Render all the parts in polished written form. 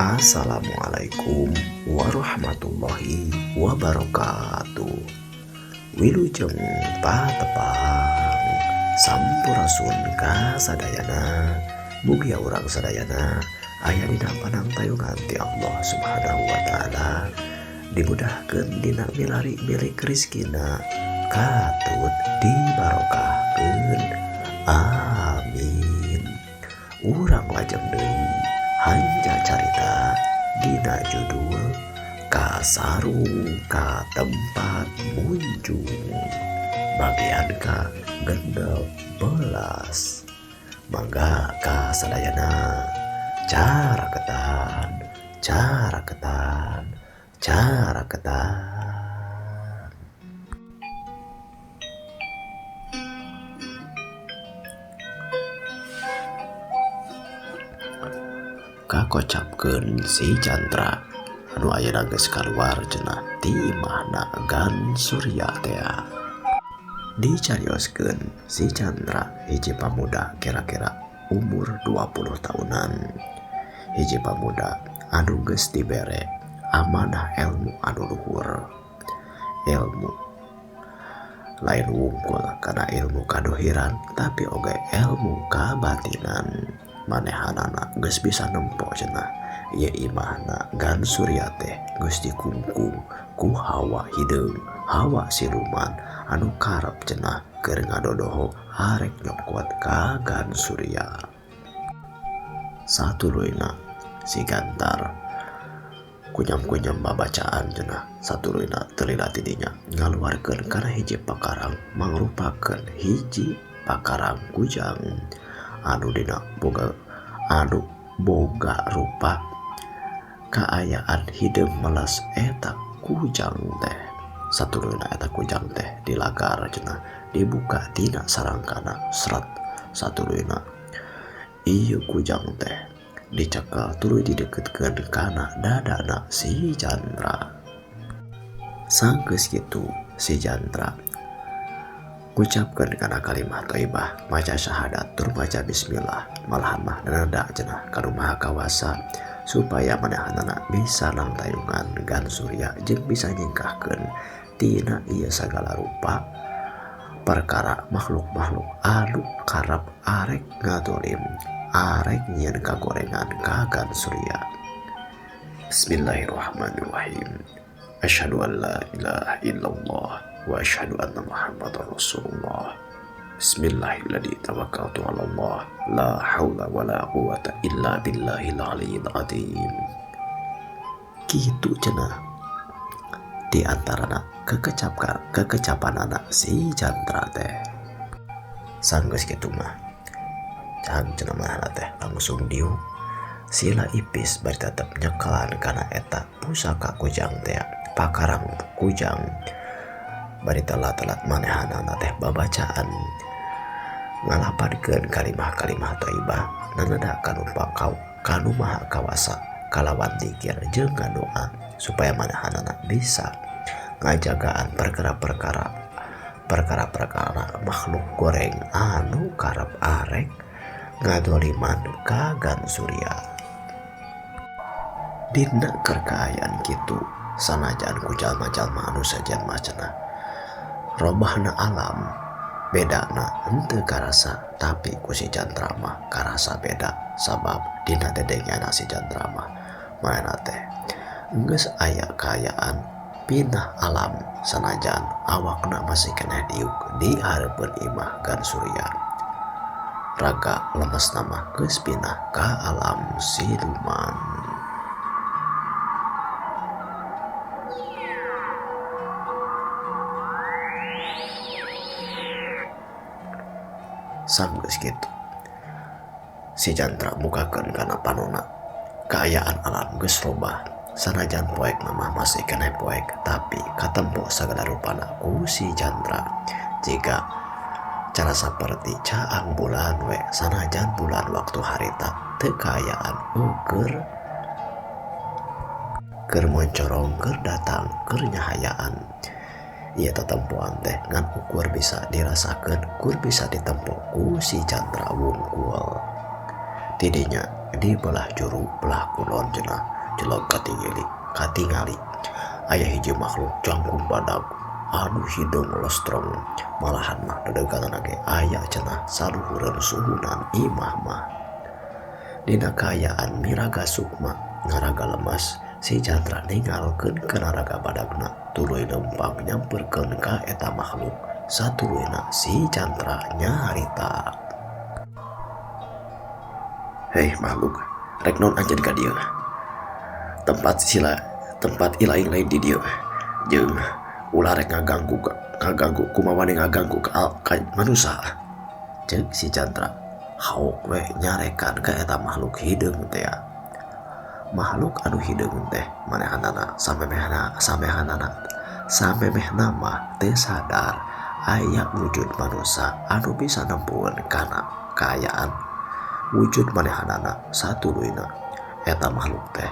Assalamualaikum warahmatullahi wabarakatuh. Wilujeng patepang sampurasun ka sadayana. Mugia urang sadayana aya dina panangtayungan ti Allah Subhanahu wa taala, dimudahkeun dina milari milik rizkina, katut dibarokahkeun. Amin. Urang lajeng deui hanja carita dina judul Kasarung ka Tempat Munjung bagian ka 16. Mangga ka sadayana caraketan caraketan caraketan. Kakocapkeun si Chandra anu ayeuna geus kaluar cenah ti imahna Gan Surya tea. Dicarioskeun si Chandra hiji pamuda kira-kira umur 20 tahunan. Hiji pamuda anu geus dibere amanah ilmu anu luhur. Ilmu lain wungkul kana ilmu kadohiran tapi oge ilmu kabatinan. Manehanana geus bisa nempo cenah ieu imahna Gan Surya teh geus dikungkung ku hawa hideung, hawa siluman anu karep cenah keur ngadodoho arek nyokot ka Gan Surya. Satuluyna si Gantar kunyam-kunyam babacaan cenah, satuluyna teu lila ti dinya ngaluarkeun kana hiji pakarang mangrupakeun hiji pakarang kujang anu dina boga anu boga rupa kaayaan hideung meles eta kujang teh. Satuluyna eta kujang teh dilagar cenah, dibuka tina sarangkana seret. Satuluyna ieu kujang teh dicekel tuluy dideketkeun kana dadana si Chandra. Sanggeus kitu si Chandra ngucapkeun kana kalimah thayyibah, maca syahadat tur maca bismillah, malahan mah nada cenah ka Nu Maha Kawasa supaya manehanana bisa nangtayungan Gan Surya jeung bisa nyingkahkeun tina ieu sagala rupa perkara makhluk-makhluk anu karep arek ngadolim, arek nyieun kagorengan ka Gan Surya. Bismillahirrahmanirrahim. Asyhadu an la ilaha illallah wa asyhadu anna Muhammadar Rasulullah. Bismillahilladzi tawakkaltu 'ala Allah, la haula wala quwata illa billahil aliyyil azim. Kitu cenah di antarana kekecapanana si Chandra teh. Sanggeus kitu mah cang cenah mah teh langsung diuk sila ipis bari tetep nyekelan kana eta pusaka kujang teh, pakarang kujang. Bari telat-telat manehanana teh babacaan ngalapadkeun kalimah-kalimah thayyibah nanada kanu Maha Kawasa kalawan dzikir jeung ngadoa supaya manehanana bisa ngajagaan perkara-perkara makhluk goreng anu karep arek ngadoliman ka Gan Surya. Dina keur kaayaan kitu sanajan ku jalma-jalma anu sajen mah cenah robahna alam bedana henteu karasa, tapi ku si Chandra mah karasa beda sabab dina dedengeana si Chandra mah manehna teh geus aya kaayaan pindah alam sanajan awakna masih keneh diuk di hareupeun imah Gan Surya. Raga lemesna mah geus pindah ka alam siluman. Sanggeus kitu si Chandra mukakeun kana panona kaayaan alam geus robah sanajan poek mah masih keneh poek, tapi katempo sagala rupana ku si Chandra jika cara saperti caang bulan we sanajan bulan waktu harita teu kaayaan ukur keur moncorong keur datang keur nyahayaan. Ieu tetempoan teh ngan ukur bisa dirasakeun kur bisa ditempo ku si Chandra wungkul. Tidinya di belah juru belah kulon cenah Jelog katingali katingali aya hiji makhluk jangkung badag anu hideung lestreng malahan mah dedeganana ge aya cenah saluhureun suhunan imah mah. Dina kaayaan miraga sukma ngaraga lemes si Chandra ninggalkeun kana raga badagna tuluy leumpang nyamperkeun ka eta makhluk satuluyna si Chandra nyarita. Hei makhluk, rek naon anjeun ka dieu? Tempat sila tempat ilaing lain di dieu jeung ulah rek ngaganggu ngaganggu kumaha ngaganggu ka manusia. Ceuk si Chandra haok we nyarekan ka eta makhluk hideung teh. Makhluk anu hideung teh manehanana samemehna samehanana samemehna mah teu sadar aya wujud manusia anu bisa nempuan kana kaayaan wujud manehanana satuluyna eta makhluk teh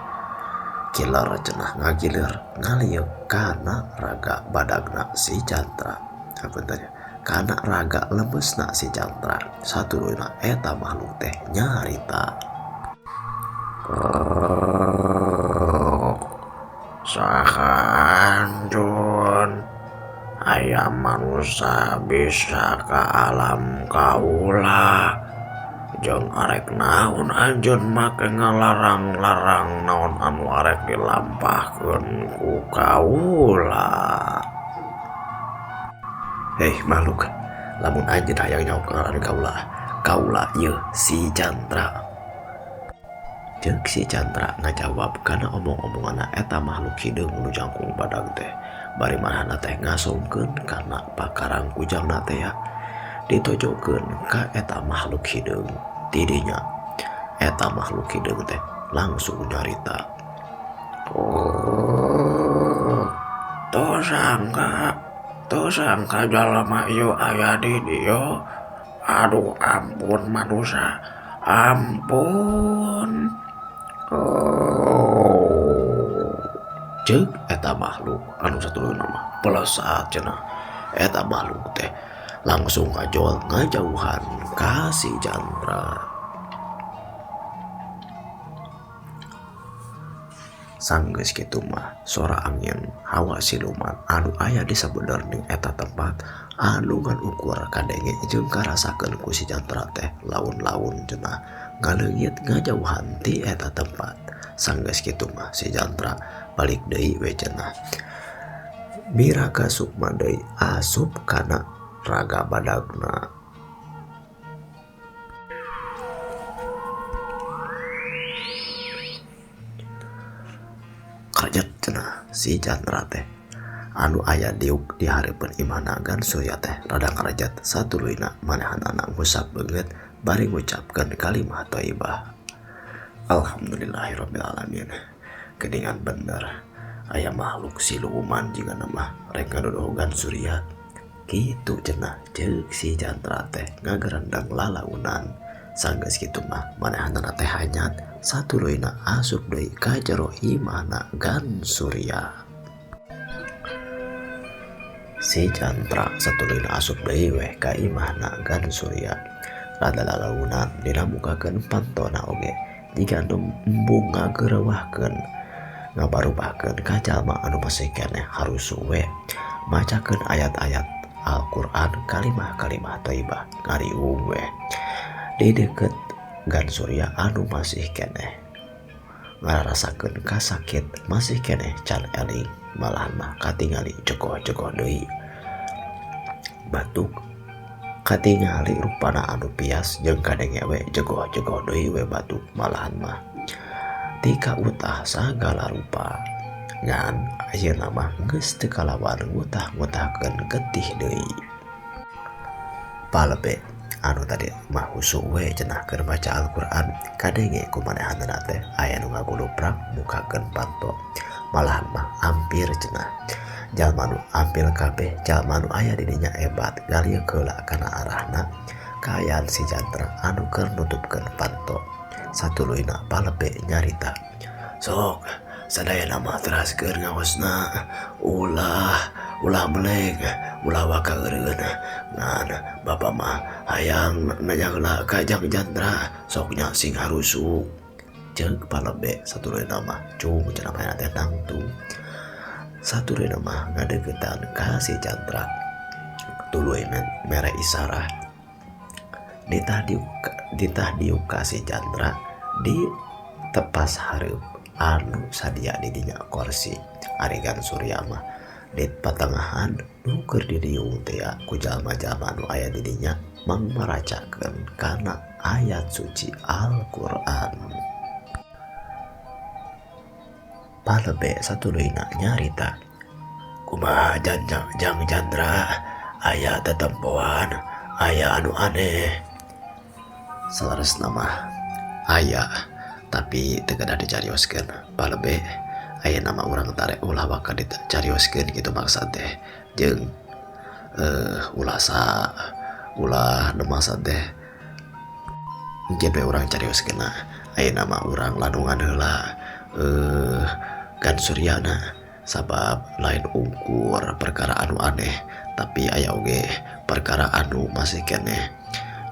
kiler cenah ngagilir ngalieu kana raga badagna si Chandra. Hapunten, kana raga lemesna si Chandra satuluyna eta makhluk teh nyarita. Saha anjeun aya manusia bisa ka alam kaula jeung arek naon anjeun make ngalarang-larang naon anu arek dilampahkeun ku kaula. Hei makhluk, lamun anjeun hayang nyaho ngaran kaula, kaula ieu si Chandra. Ceuk si Chandra ngajawab kana omong-omonganna eta makhluk hideung nu jangkung badag teh. Bari manehna teh ngasongkeun kana pakarang kujangna teh ya ditojokeun ka eta makhluk hideung. Tidinya eta makhluk hideung teh langsung nyarita. Oh, teu sangka jalma ieu aya di dieu. Aduh ampun manusia, ampun. Oh. Ceuk eta makhluk anu satuluyna mah pelesat cenah. Eta makhluk teh langsung ngajol ngajauhan ka si Chandra. Sanggeus kitu mah sora angin hawa siluman anu aya di sabenerna eta tempat anu ngan ukur kadenge jeung karasakeun ku si Chandra teh laun-laun cenah ngaleungit ngajauhan ti eta tempat. Sanggeus kitu mah si Chandra balik deui we cenah. Miraga sukma deui asup kana raga badagna. Kajet cenah si Chandra teh anu aya diuk di hareupeun imahna Gan Surya teh rada karejat satuluyna manehanana ngusap beungeut bari ngucapkeun kalimah thayyibah. Alhamdulillahirabbil alamin. Geuningan bener aya makhluk siluman jigana mah rek ngadodoh Gan Surya. Kitu cenah ceuk si Chandra teh ngagerendeng lalaunan. Sanggeus kitu mah manehanana teh hanyat satuluyna asup deui ka jero imahna Gan Surya. Si Chandra satuluyna asup deui weh ka imahna Gan Surya. Rada lalaunan dina mukakeun pantona oge jiga nu embung ngagerewahkeun ngabarubahkeun ka jalma anu masih keneh harusu we macakeun ayat-ayat Al-Qur'an kalimah-kalimah thayyibah ngariung weh di deukeut Gan Surya anu masih keneh ngarasakeun kasakit masih keneh can eling malahan mah katingali jegoh-jegoh deui batuk katingali rupana anu pias jeung kadenge we jegoh-jegoh deui we batuk malahan mah tika utah sagala rupa ngan ayeuna mah geus teu kalawan ngutah-ngutahkeun getih deui. Palebe anu tadi mah husu we cenah keur maca Al-Qur'an kadenge ku manehanna teh aya nu ngaguluprak mukakeun panto malahan mah ampir cenah jalma nu ampil kabeh jalma nu aya di dinya ebat galieuk heula kana arahna kaayaan si Chandra anu keur nutupkeun panto. Satuluyna palebe nyarita, sok sadayana mah teraskeun ngaosna ulah ulah meleng ulah waka eureun ngan bapa mah hayang nanya heula ka Jang Chandra sok nya sing harusuk. Ceuk palebe satuluyna mah cung cenah manehna teh nangtung. Satuluyna mah ngadeuketan ka si Chandra. Tuluy mere isarah. Ditah diuk ka si Chandra di tepas hareup anu sadia di dinya korsi. Ari Gan Surya mah di patengahan nu keur diriung teh ku jalma-jalma nu aya di dinya mangmaracakeun kana ayat suci Al-Qur'an. Palebe satuluyna nyarita, kumaha jang Chandra aya tetempoan aya anu aneh. Saleresna mah aya tapi teu kedah dicarioskeun. Palebe aya nama urang tare ulah waka dicarioskeun kitu maksad teh jeung ulah sa ulah nemasa teh mungkin we urang carioskeunna. Aya nama urang landungan heula Gan Suryana sabab lain ungkur perkara anu aneh tapi aya oge perkara anu masih keneh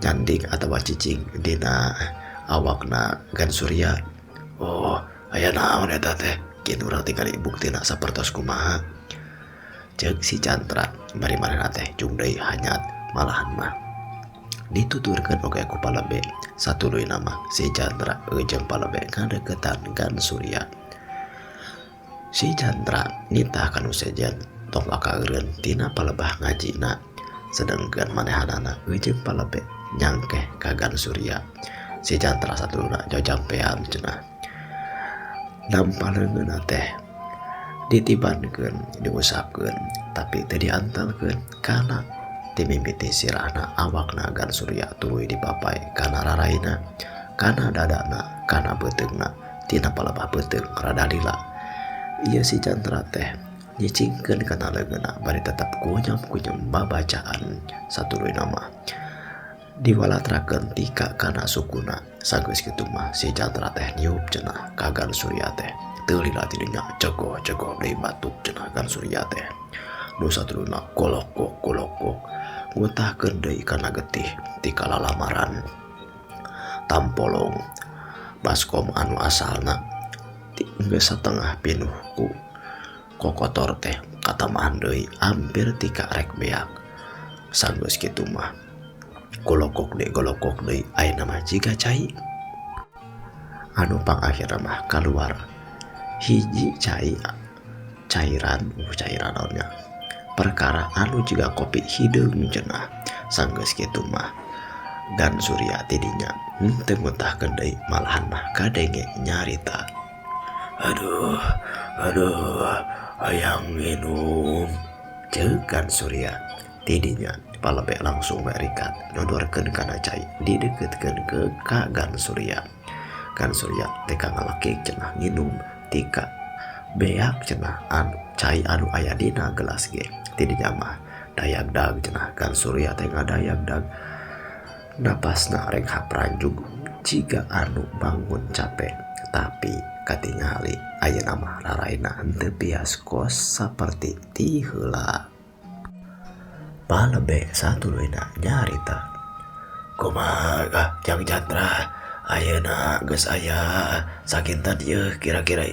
nyanding atawa cicing dina awakna Gan Surya. Oh aya naon eta teh kin urang tingali buktina sapertos kumaha. Ceuk si Chandra bari manehna teh jung deui hanyat malahan mah dituturkeun oge ku palebe. Satuluyna mah si Chandra jeung palebe ngadeukeutan Gan Surya. Si Chandra nitah kanu sejen tong waka eureun tina palebah ngajina sedengkeun manehanana jeung palebe nyangkeh ka Gan Surya. Si Chandra satuluyna jajampean cenah. Nampa leungeunna teh ditibankeun diusapkeun tapi teu diantelkeun kana timimiti sirahna awakna Gan Surya tuluy dipapai kana raraina kana dadana kana beuteungna tina palebah beuteung rada lila. Ieu si Chandra teh nyicingkeun kana leungeunna bari tetep kunyam-kunyam babacaan. Satuluyna mah diwalatrakeun tika kana sukuna. Sageus kitu mah si Chandra teh niup cenah ka Gan Surya teh. Teu lila tidinya cegoh-cegoh deui batuk cenah Gan Surya teh. Nu satuluyna kolokok kolokok ngutahkeun deui kana getih tika lalamaran. Tampolong baskom anu asalna geus satengah pinuh ku kokotor teh katambahan deui hampir tika rek beak. Sanggeus kitu mah golokok deui golokok deui ayeuna mah jiga cai. Anu pangakhirna mah kaluar hiji cai cairan cairan naonnya perkara anu jiga kopi hideung cenah. Sanggeus kitu mah Gan Surya tidinya henteu ngutahkeun deui malahan mah kadenge nyarita. Aduh, aduh, hayang minum. Ceuk Gan Surya tidinya palebe langsung merikat nyodorkeun kana cai dideukeutkeun ke ka Gan Surya. Gan Surya teka ngalakik cenah nginum tika beak cenah anu cai anu aya dina gelas ge. Tidinya mah dayag-dag cenah Gan Surya teh ngadayag-dag napasna renghap ranjug jiga anu bangun capek tapi katingali ayeuna mah raraina henteu bias kos saperti ti heula. Palebe satuluyna nyarita, kumaha Jang Chandra ayeuna geus aya sakintan ieu kira-kira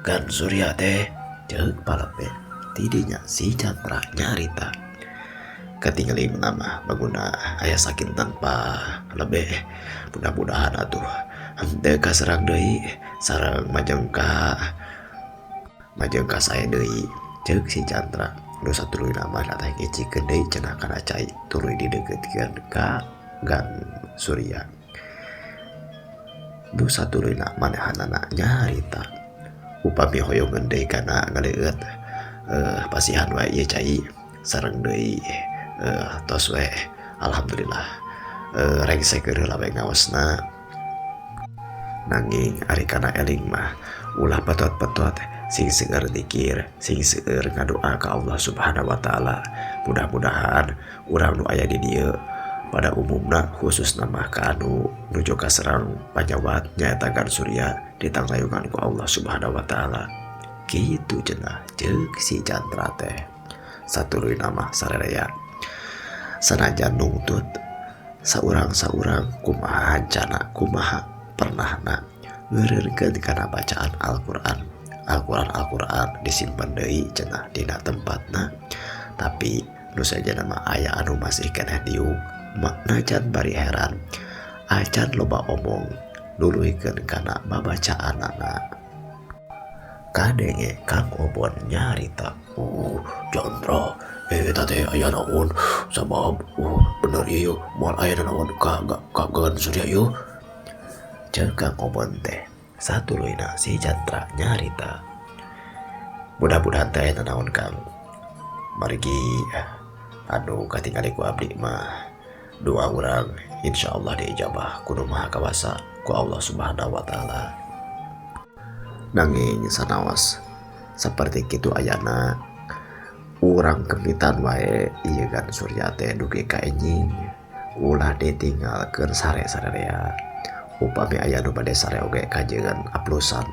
Gan Surya teh. Ceuk palebe tidinya si Chandra nyarita katingali mah baguna aya sakintan palebe mudah-mudahan atuh henteu kaserang deui sareng majengka sae deui. Ceuk si Chandra nu satuluyna mah teh ngicikeun deui cenah kana cai tuluy dideukeutkeun ka Gan Surya. Nu satuluyna manehanana nyarita upami hoyongeun deui kana ngaleueut pasihan wae ieu cai sareng deui tos we alhamdulillah rengse keur heula we ngaosna. Nanging ari kana eling mah ulah petot-petot sing seueur zikir sing seueur ngadoa ka Allah Subhanahu wa taala. Mudah-mudahan urang nu aya di dieu pada umumna khususna mah ka anu nuju kaserang panyawat nyaeta Gan Surya ditanglayungan ku Allah Subhanahu wa taala. Kitu cenah ceuk si Chandra teh. Satuluyna mah sarerea sanajan nungtut saurang-saurang kumaha hancana kumaha pernahna Ngeureunkeun kana bacaan Al-Qur'an. Al-Qur'an Al-Qur'an disimpen deui cenah dina tempatna. Tapi nu sejenna mah aya anu masih keneh diuk najan bari heran acan loba omong nuluykeun kana babacaanana. Kadenge Kang Obon nyarita, Chandra eta teh aya naon sabab bener ieu moal aya naon ka Gan Surya ieu. Ceuk Kang Obon teh satuluyna si Chandra nyarita. Mudah-mudahan teh aya naon Kang. Margi anu katingali ku abdi mah doa urang insyaallah diijabah ku Nu Maha Kawasa ku Allah Subhanahu wa taala. Nanging sanaos saperti kitu ayana urang kemitan wae ieu Gan Surya teh dugi ka enjing ulah ditinggalkeun sare-sarerea. Upami aya nu bade sare oge kajengan aplusan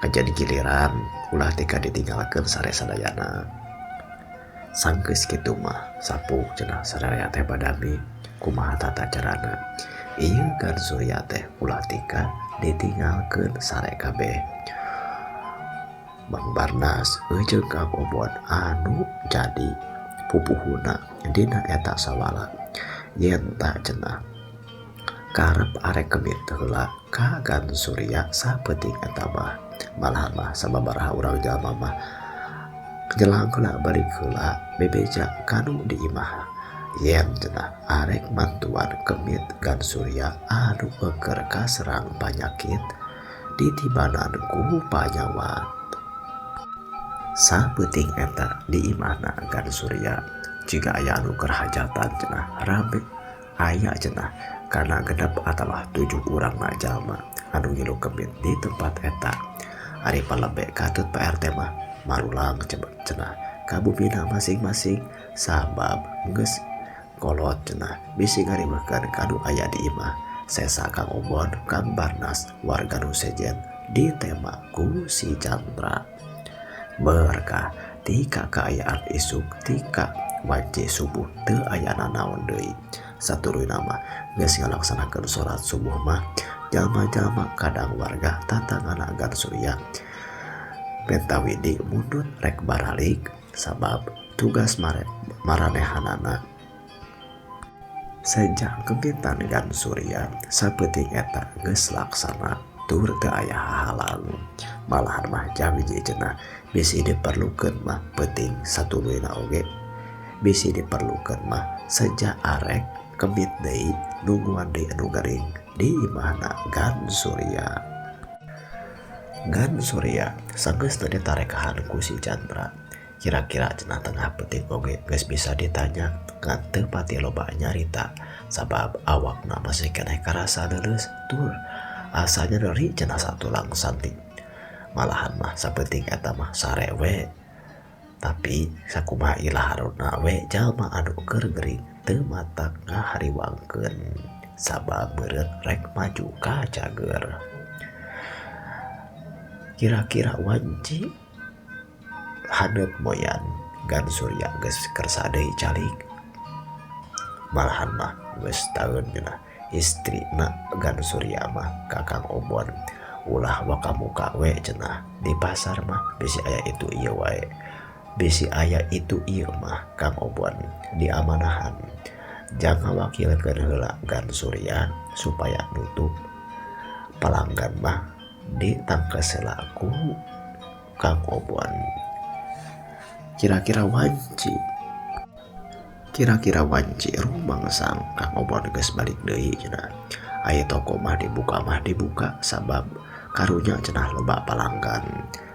kajen giliran ulah tika ditinggalkeun sare sadayana. Sanggeus kitu mah sapu cenah sararea teh badami kumaha tata carana ieu Gan Surya teh ulah tika ditinggalkeun sare kabeh. Mang Barnas jeung Kang Obon anu jadi pupuhuna dina eta sawala yen ta cenah karep arek kemit heula ka Gan Surya sapeuting eta mah. Malahan mah sababaraha urang jalma mah jelang heula balik heula bebeja kanu di imah yen cenah arek mantuan kemit Gan Surya anu keur kaserang panyakit ditibanan ku panyawat. Sapeuting eta di imahna Gan Surya jika aya anu keur hajatan cenah rame aya cenah kana 6 atawa 7 urang na jalma anu ngilu kemit di tempat eta. Ari palebe katut Pak RT mah marulang cenah ka bumina masing-masing sabab geus kolot cenah bisi ngariweuhkeun ka nu aya di imah. Sesa Kang Obon Kang Barnas warga nu sejen ditema ku si Chandra. Berkah tika kaayaan isuk tika wanci subuh teu aya nanaon deui. Satuluyna mah geus ngalaksanakeun salat subuh mah jalma-jalma kadang warga tatangana Gan Surya pentawidi mundut rek baralik sabab tugas maranehanana. Sejak kemitan Gan Surya sapeuting eta geus laksana tur teu aya hahalang. Malahan mah jam hiji cenah bisi diperlukeun mah peuting satuluyna oge bisi diperlukeun mah seja arek kemit deui nungguan deui anu gering di imahna Gan Surya. Gan Surya sanggeusna ditarekahan ku si Chandra. Kira-kira cenah tengah peuting oge geus bisa ditanya ngan teu pati loba nyarita sabab awakna masih keneh karasa leuleus tur asanya dari cenah satulang santi. Malahan mah sapeuting eta mah sare we. Tapi sakumaha ilah haruna we jalma anu keur gering teu matak ngahariwangkeun sabab meureun rek maju ka cager. Kira-kira wanci haneut moyan Gan Surya geus kersa deui calik. Malahan mah geus taeun cenah istrina Gan Surya mah ka Kang Obon ulah waka muka we cenah di pasar mah bisi aya itu ieu wae. Bisi aya itu ieu mah Kang Obon diamanahan jangan wakilkeun heula Gan Surya supaya nutup pelanggan mah ditangkes heula ku Kang Obon. Kira-kira wanci rumangsang Kang Obon geus balik deui cenah. Aya toko mah dibuka sabab karunya cenah loba palanggan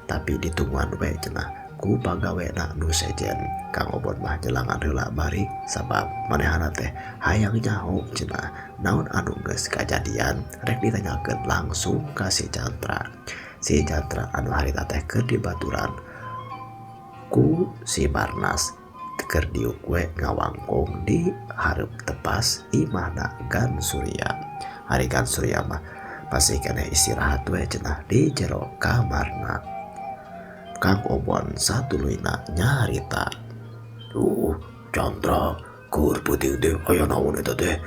tapi ditungguan we cenah ku pagawena nu sejen. Kang Obon mah jelangan heula balik sabab manehana teh hayang nyaho cenah naon anu geus kajadian rek ditanyakeun langsung ka si Chandra. Si Chandra anu harita teh keur dibaturan ku si Barnas keur diuk we ngawangkong di hareup tepas imahna Gan Surya. Ari Gan Surya mah masih keneh istirahat we cenah di jero kamarna. Kang Obon satuluyna nyarita, Chandra keur peuting teh aya naon eta teh?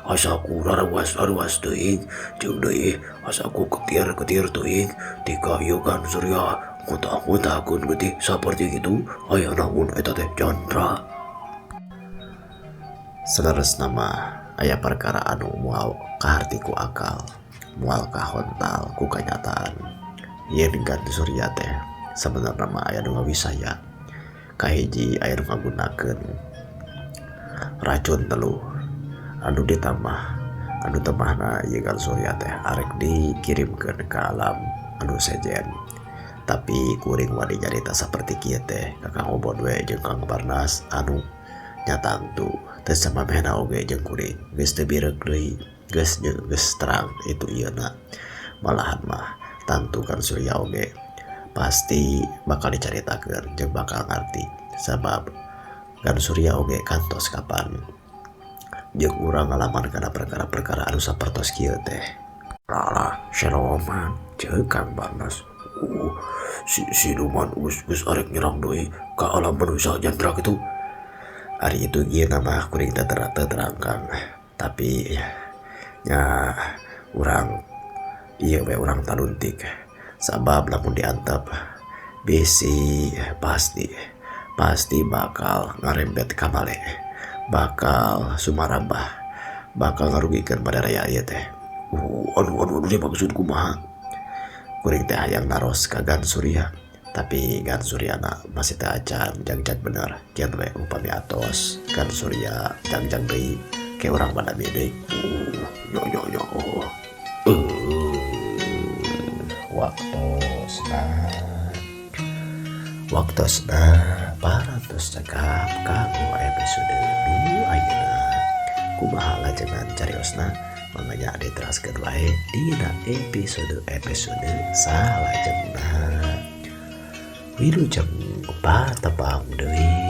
Asa ku rarawas-rawas teuing jeung deui asa ku ketir-ketir teuing tika ieu Gan Surya ngutak-ngutakeun getih saperti kitu aya naon eta teh Chandra. Saleresna mah aya perkara anu moal kaharti ku akal, moal kahontal ku kanyataan. Yen Gan Surya teh sabenerna mah aya nu ngawisaya. Kahiji aya nu ngagunakeun racun teluh anu ditambah anu temahna ieu Gan Surya teh arek dikirimkeun ka alam anu sejen. Tapi kuring wani nyarita saperti kieu teh ka Kang Obon we jeung Kang Barnas anu nya tangtu teu samamehna oge jeung kuring geus teu bireuk deui, geus jeung geus terang itu ieuna. Malahan mah tangtu Gan Surya oge pasti bakal dicaritakeun jeung bakal ngarti sabab Gan Surya oge kantos kapan jeung urang ngalaman kana perkara-perkara anu sapertos kieu teh. Alah siluman ceuk Kang Barnas. Si siluman geus geus arek nyerang deui ka alam manusia Chandra kitu. Ari itu ieu mah kuring teh teu terang Kang. Tapi nya urang ieu we urang taluntik sabab lamun diantep bisi pasti pasti bakal ngarembet ka male, bakal sumarabah, bakal ngarugikeun pada raya ieu teh. Aduh aduh aduh maksud kumaha? Kuring teh hayang naros ka Gan Surya, tapi Gan Suryana masih teu acan jagjag bener. Kian we upami atos Gan Surya jagjag deui ke urang madami deui. Yo yo yo. Waktosna waktosna parantos cekap kanggo episode nu ayeuna. Kumaha lajengan cariosna mangga diteraskeun wae dina episode-episode salajengna. Wilujeng patepang deui.